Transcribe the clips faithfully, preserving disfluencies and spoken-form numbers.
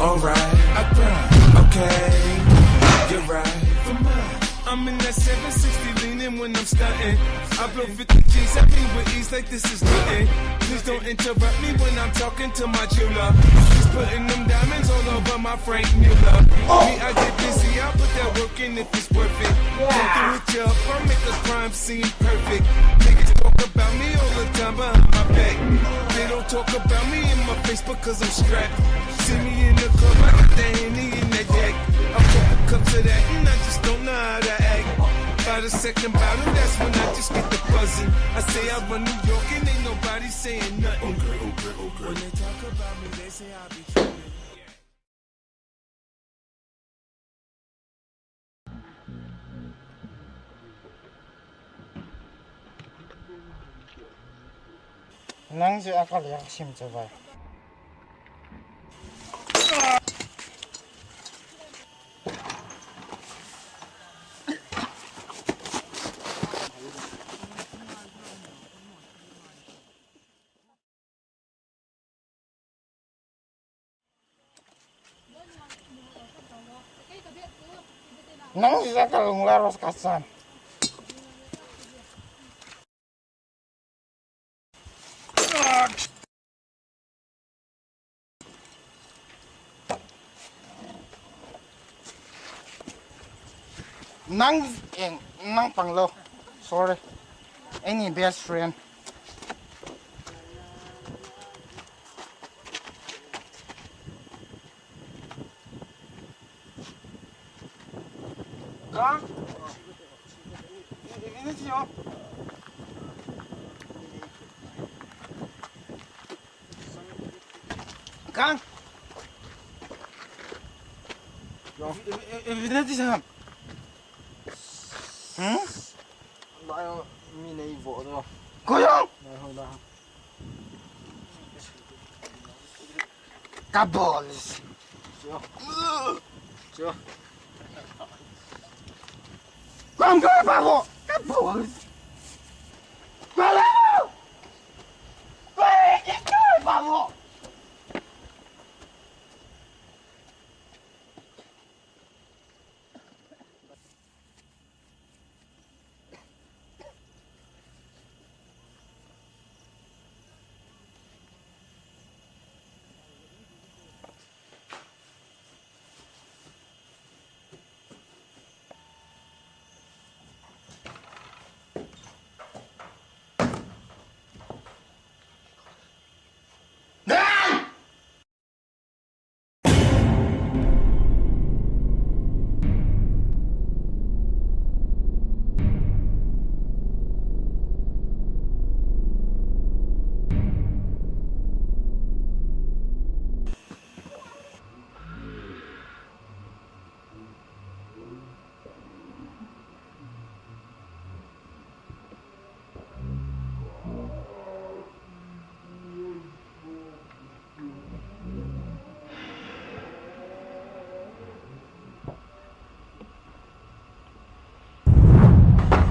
Alright, I grind. Okay, you're right. I'm in that seven sixty leaning when I'm stunting. I blow fifty G's at me with ease like this is nothing. Please don't interrupt me when I'm talking to my jeweler. He's putting them diamonds all over my Franck Muller. Me, I get busy, I put that work in if it's worth it. Come through with your, I make a crime seem perfect. Niggas talk about me all the time behind my back. They don't talk about me in my face because I'm strapped. See me in the club, I got the Henny in the yak. I put the cup to that, and I just don't know how to act. By the second bottle, that's when I just get the buzzing. I say I run New York, and ain't nobody saying nothing. Okay, okay, okay. When they talk about me, they say I be tripping. Nang jeh a ka leh sim chu vai. Nang jeh a ka lung laros ka san. Nang, eh, nang pang lou. Sorry. Any best friend. Kang? Ipi nati ham? Kang? Ipi, ipi, ipi nati ham? Hmm? Lai ho, mi nei vo do. Koi ham? Lai ho, lai ho. Kabolis. Sure. Sure. Kom, kom, pavo. Kabolis. Pavo. Pavo.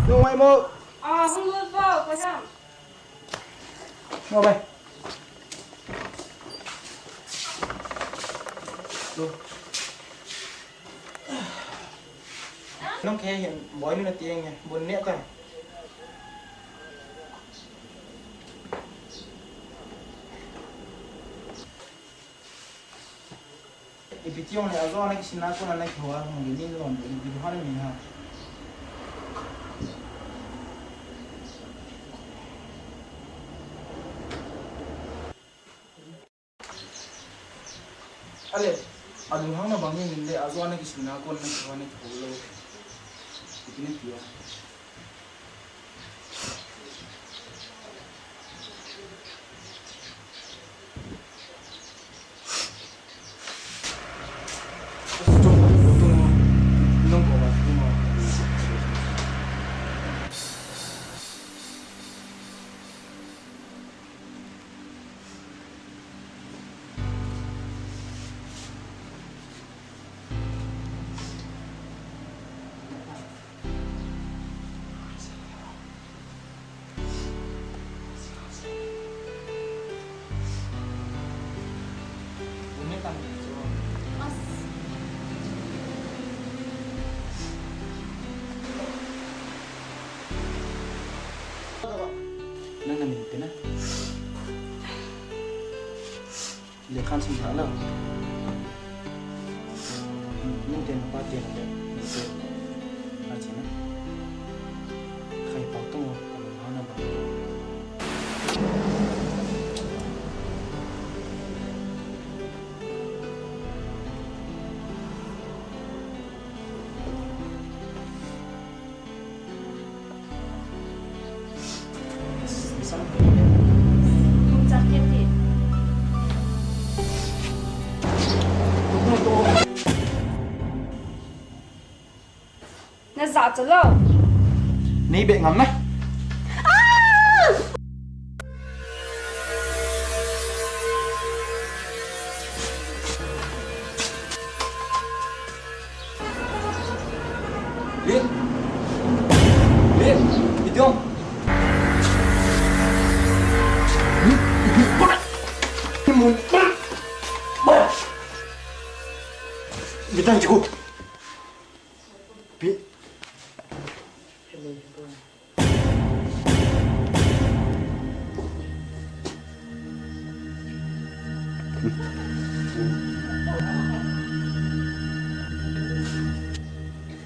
Tung mai mo. Ah, hung lut vo, ko sam. Mo bai. Nang khe hin boi ni na tiang nge, bun ne ta. Ipi tiang le ajo na kisin na ko na na ki hoa hung ni lom ni bi han ni ha. Ale, alunghang na bang in le, ajo na kisin na ko na kiho na kiho lou. Ipi ni tia. Khan sum tha lo. Nu te nu pa te le. Nu te. A chena. Khai pa to. Hana ba. Na za cha lo. Nei be ngam na. Lin. Lin. Idiom. Mun. Bitang cukup. Pi.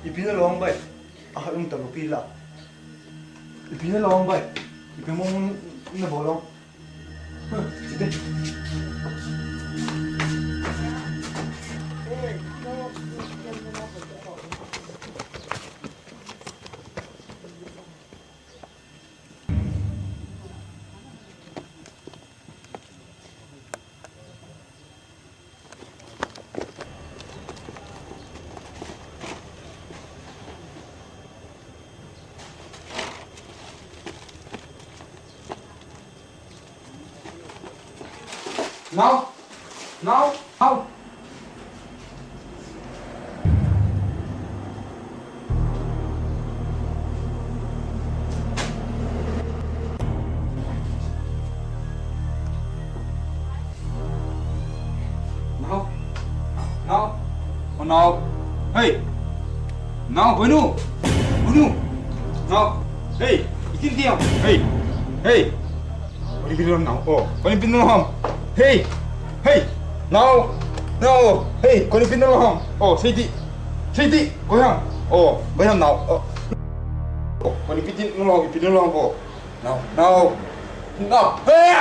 Ipi na long bai. Ah, yung talo pila. Ipi na long bai. Ipi mo na bolong. Nau! Nau! Nau! Nau! Nau! Nau! O nau! Hei! Nau, boinu! Boinu! Nau! Hei! Itin tiang! Hei! Hei! Koni pinu lom nau. Oh, koni pinu lom. Hei. Hei. Nau. Nau. Hei, koni pinu lom. Oh, seiti. Seiti. Koi ham. Oh, koi ham nau. Oh. Oh, koni pinu lom, pinu lom. Oh. Nau. Nau. Nau. Hei.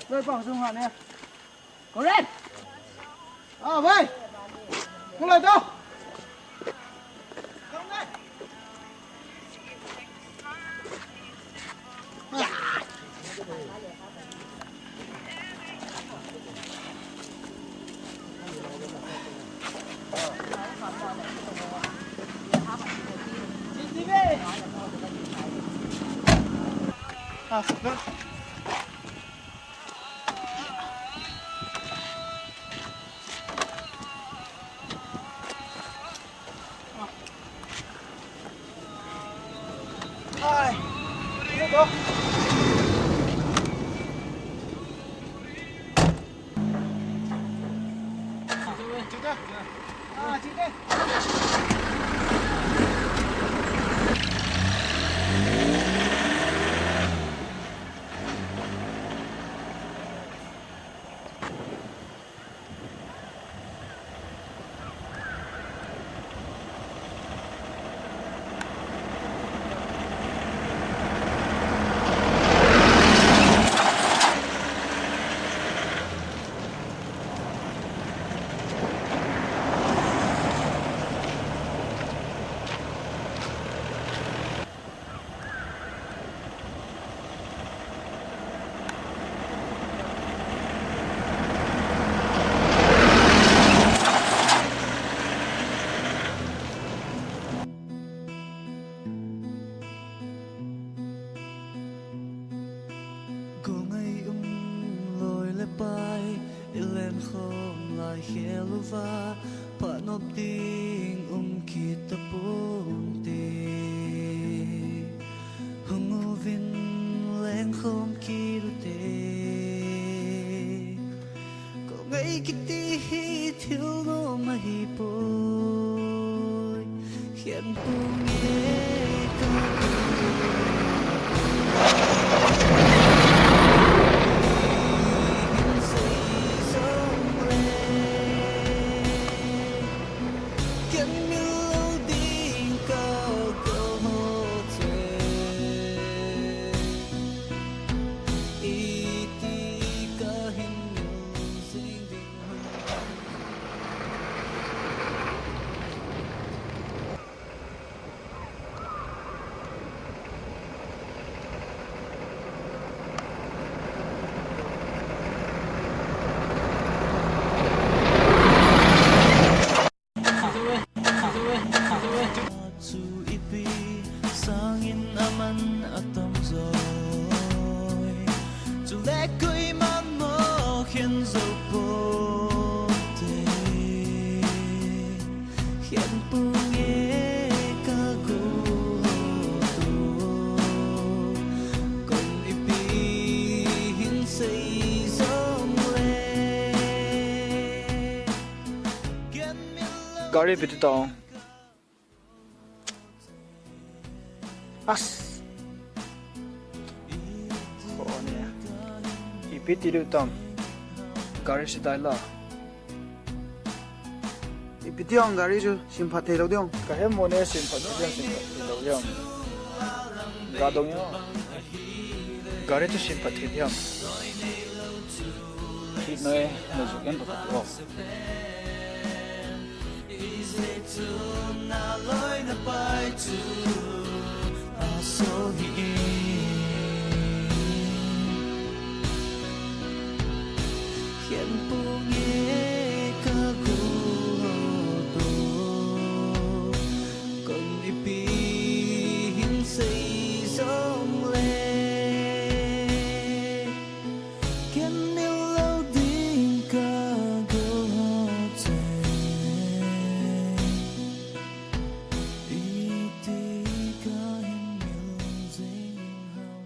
Loi pang sung ha ne. Kong Len! Ah, bai! Kong Len to! Ah, Khel uva phat nop ding um kit tapon te. Hung uvin lengkhom kit ute. Kong ei kiti hi thil nom ahi poi. Khenpu nge ka Chu ipi sangin aman atam joi. Chule koiman mo khen jou pote. Khenpu nge ka go tu. Kon ipi hin sei jong le. Gari ipi ti tao. As. Ko ne. Ipi ti diu tam. Gari si dai la. Ipi ti ong gari chu simphat thei lou diu. Ka hem mo ne simphat thei diu, simphat thei lou diu. Ga dong yo. Gari chu simphat thei diu. Thit noi, na zuk en to ka ti o. Ize chun na loi na pai chu a so hi. Khenpu nge ka gu ho to. Kon ipi hin sei jong le. Ken mil lou ding ka go ha che. Iti ka hin mil jing ham.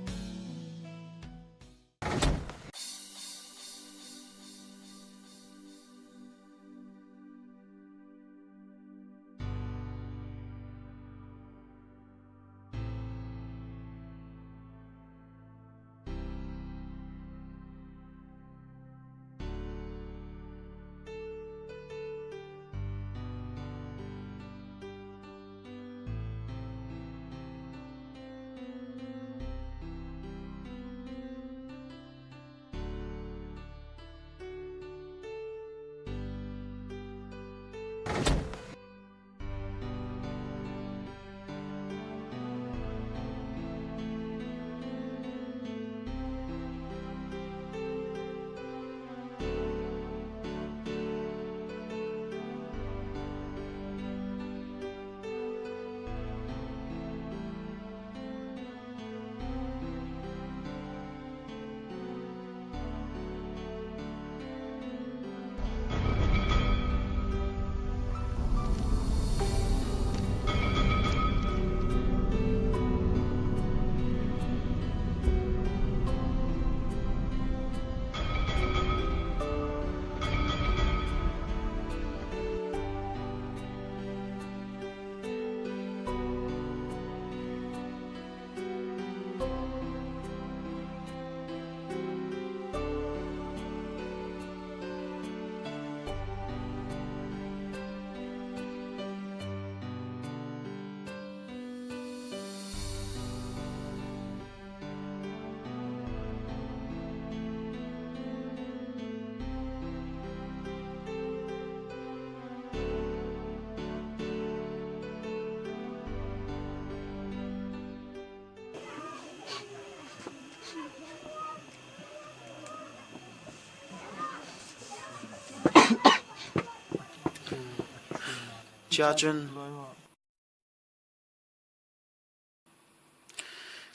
Chia chun.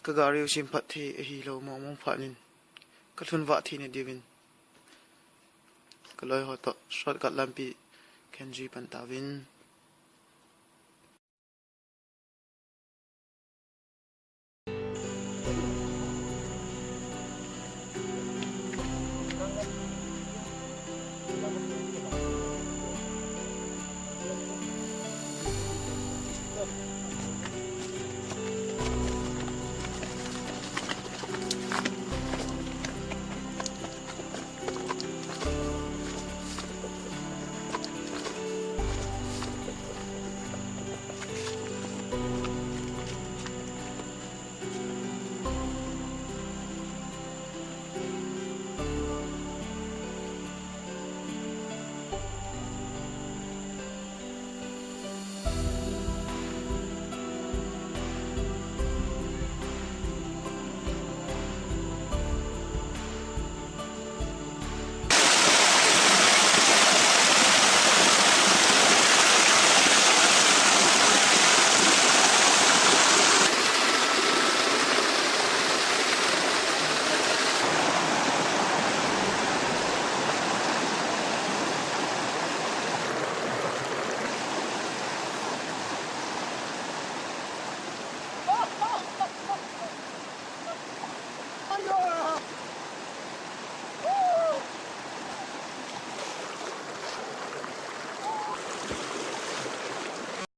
Ka gari u simphat thei ahilou mong mong phat in ka lhun vah thei na diuvin kaloi ho toh shortcut lampi khenjui pan tauvin.